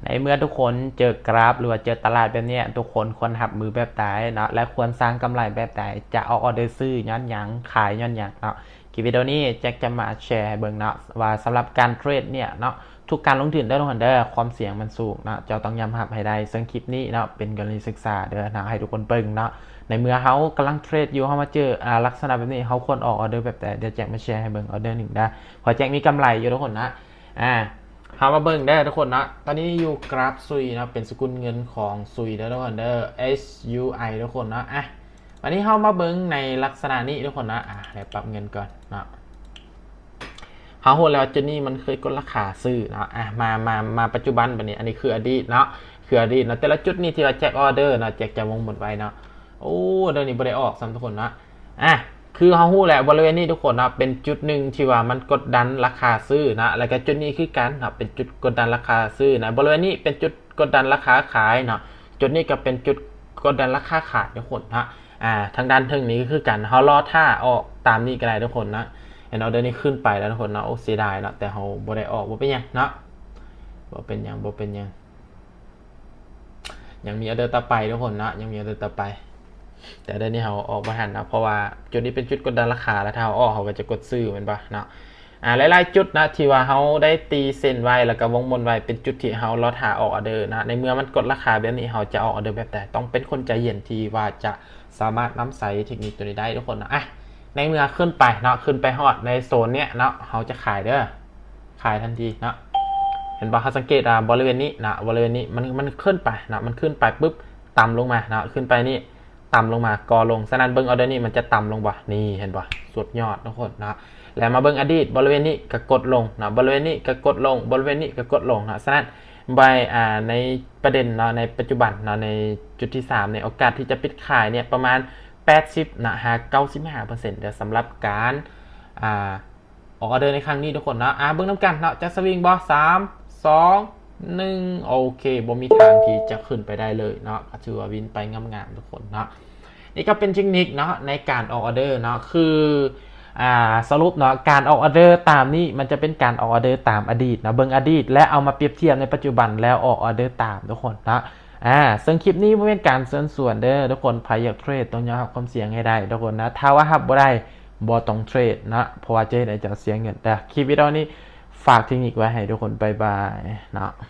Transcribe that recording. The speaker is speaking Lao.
ໃນເມື່ອທຸກຄົນເຈີກຣາຟ ຫຼືວ່າເຈີຕະຫຼາດແບບນີ້ ທຸກຄົນຄວນຮັບມືແບບໃດເນາະ ແລະ ຄວນສ້າງກຳໄລແບບໃດ ຈະອອກອອເດີຊື້ຍ້ອນຫຍັງ ຂາຍຍ້ອນຫຍັງເນາະ. ຄລິບວິດີໂອນີ້ແຈັກຈະມາແຊໃຫ້ເບິ່ງເນາະ ວ່າສຳລັບການເທຣດເນຍເນາະ ທຸກການລົງທຶນເດີທຸກຄົນເດີ ຄວາມສ່ຽງມັນສູງເນາະ ເຈົ້າຕ້ອງຍອມຮັບໃຫ້ໄດ້. ເຊິ່ງຄລິບນີ້ເນາະ ເປັນກໍລະນີສຶກສາເດີເນາະ ໃຫ້ທຸກຄົນເບິ່ງເນາະ. ໃນເມື່ອເຮົາກຳລັງເທຣດຢູ່ ເຮົາມາເຈີ ອາ ລັກສະນະແບບນີ້ ເຮົາຄວນອອກອອເດີແບບໃດ ດຽວແຈັກມາແຊໃຫ້ເບິ່ງອອເດີໜຶ່ງເດີ ເພາະແຈັກມີກຳໄລຢູ່ທຸກຄົນເນາະ. ອາ ເຮົາມາເບິ່ງເດີທຸກຄົນເນາະ ຕອນນີ້ຢູ່ກຣາຟຊຸຍເນາະ ເປັນສະກຸນເງິນຂອງຊຸຍເດີທຸກຄົນເດີ ເອັດ ຢູ ໄອ ທຸກຄົນເນາະ. ອາ ບາດນີ້ເຮົາມາເບິ່ງໃນລັກສະນະນີ້ທຸກຄົນເນາະ. ອາ ດຽວປັບເງິນກ່ອນເນາະ ເຮົາຮູ້ແລ້ວວ່າຈຸດນີ້ມັນເຄີຍກົດລາຄາຊື້ເນາະ. ອາ ມາ ມາ ມາປັດຈຸບັນບາດນີ້ ອັນນີ້ຄືອະດີດເນາະ ຄືອະດີດເນາະ. ແຕ່ລະຈຸດນີ້ທີ່ວ່າແຈັກອອເດີເນາະ ແຈັກຈະວົງໝົດໄວ້ເນາະ. ໂອ້ ເດີນີ້ບໍ່ໄດ້ອອກຊ້ຳທຸກຄົນເນາະ. ອາ ຄືເຮົາຮູ້ແລ້ວ ບໍລິເວນນີ້ທຸກຄົນເນາະ ເປັນຈຸດໜຶ່ງທີ່ວ່າມັນກົດດັນລາຄາຊື້ເນາະ ແລ້ວກໍຈຸດນີ້ຄືກັນເນາະ ເປັນຈຸດກົດດັນລາຄາຊື້ນະ. ບໍລິເວນນີ້ເປັນຈຸດກົດດັນລາຄາຂາຍເນາະ ຈຸດນີ້ກໍເປັນຈຸດກົດດັນລາຄາຂາຍທຸກຄົນເນາະ. ອາ ທາງດ້ານເທິງນີ້ກໍຄືກັນ ເຮົາລໍຖ້າອອກຕາມນີ້ກໍໄດ້ທຸກຄົນເນາະ. ເຫັນອອເດີນີ້ຂຶ້ນໄປແລ້ວທຸກຄົນເນາະ. ໂອ້ ເສຍດາຍເນາະ ແຕ່ເຮົາບໍ່ໄດ້ອອກ ບໍ່ເປັນຫຍັງເນາະ ບໍ່ເປັນຫຍັງ ບໍ່ເປັນຫຍັງ. ຍັງມີອອເດີຕໍ່ໄປທຸກຄົນເນາະ ຍັງມີອອເດີຕໍ່ໄປ ແຕ່ອອເດີນີ້ເຮົາອອກບໍ່ທັນເນາະ ເພາະວ່າຈຸດນີ້ເປັນຈຸດກົດດັນລາຄາ ແລ້ວຖ້າເຮົາອອກ ເຮົາກໍຈະກົດຊື້ແມ່ນບໍ່ເນາະ. ອາ ຫຼາຍໆຈຸດເນາະ ທີ່ວ່າເຮົາໄດ້ຕີເສັ້ນໄວ້ ແລ້ວກໍວົງມົນໄວ້ ເປັນຈຸດທີ່ເຮົາລໍຖ້າອອກອອເດີເນາະ. ໃນເມື່ອມັນກົດລາຄາແບບນີ້ ເຮົາຈະອອກອອເດີແບບໃດ ຕ້ອງເປັນຄົນໃຈເຢັນທີ່ວ່າຈະສາມາດນຳໃຊ້ເທັກນິກຕົວນີ້ໄດ້ທຸກຄົນເນາະ. ອາ ໃນເມື່ອຂຶ້ນໄປເນາະ ຂຶ້ນໄປຮອດໃນໂຊນເນຍເນາະ ເຮົາຈະຂາຍເດີ ຂາຍທັນທີເນາະ. ເຫັນບໍ່ ເຮົາສັງເກດ ອາ ບໍລິເວນນີ້ເນາະ ບໍລິເວນນີ້ມັນ ມັນຂຶ້ນໄປເນາະ ມັນຂຶ້ນໄປປຶບ ຕ່ຳລົງມາເນາະ ຂຶ້ນໄປນີ້ ຕ່ຳລົງມາ ກໍລົງ. ສະນັ້ນເບິ່ງອອເດີນີ້ມັນຈະຕ່ຳລົງບໍ່ ນີ້ເຫັນບໍ່ ສຸດຍອດທຸກຄົນເນາະ. ແລ້ວມາເບິ່ງອະດີດ ບໍລິເວນນີ້ກໍກົດລົງເນາະ ບໍລິເວນນີ້ກໍກົດລົງ ບໍລິເວນນີ້ກໍກົດລົງເນາະ. ສະນັ້ນໃບ ອາ ໃນປະເດັນເນາະ ໃນປັດຈຸບັນເນາະ ໃນຈຸດທີສາມ ໃນໂອກາດທີ່ຈະປິດຂາຍເນຍ ປະມານແປດສິບເນາະ ຫາ ເກົ້າສິບຫ້າເປີເຊັນ ເດີ ສຳລັບການ ອາ ອອກອອເດີໃນຄັ້ງນີ້ທຸກຄົນເນາະ. ອາ ເບິ່ງນຳກັນເນາະ ຈະສະວິງບໍ່ ສາມ ສອງ ໜຶ່ງ ໂອເຄ ບໍ່ມີທາງທີ່ຈະຂຶ້ນໄປໄດ້ເລີຍເນາະ ກໍຖືວ່າວິນໄປງາມໆທຸກຄົນເນາະ. ນີ້ກໍເປັນເທັກນິກເນາະ ໃນການອອກອອເດີເນາະ ຄື ອາ ສະຫຼຸບເນາະ ການອອກອອເດີຕາມນີ້ ມັນຈະເປັນການອອກອອເດີຕາມອະດີດເນາະ ເບິ່ງອະດີດ ແລະ ເອົາມາປຽບທຽບໃນປັດຈຸບັນ ແລ້ວອອກອອເດີຕາມທຸກຄົນເນາະ. ອາ ເຊິ່ງຄລິບນີ້ບໍ່ແມ່ນການເຊີນຊວນເດີທຸກຄົນ ໃຜຢາກເທຣດຕ້ອງຍອມຮັບຄວາມສ່ຽງໃຫ້ໄດ້ທຸກຄົນນະ ຖ້າວ່າຮັບບໍ່ໄດ້ ບໍ່ຕ້ອງເທຣດເນາະ ເພາະວ່າຈະເຮັດໃຫ້ເຈົ້າເສຍເງິນ. ແຕ່ຄລິບວິດີໂອນີ້ຝາກເທັກນິກໄວ້ໃຫ້ທຸກຄົນ ບາຍບາຍເນາະ.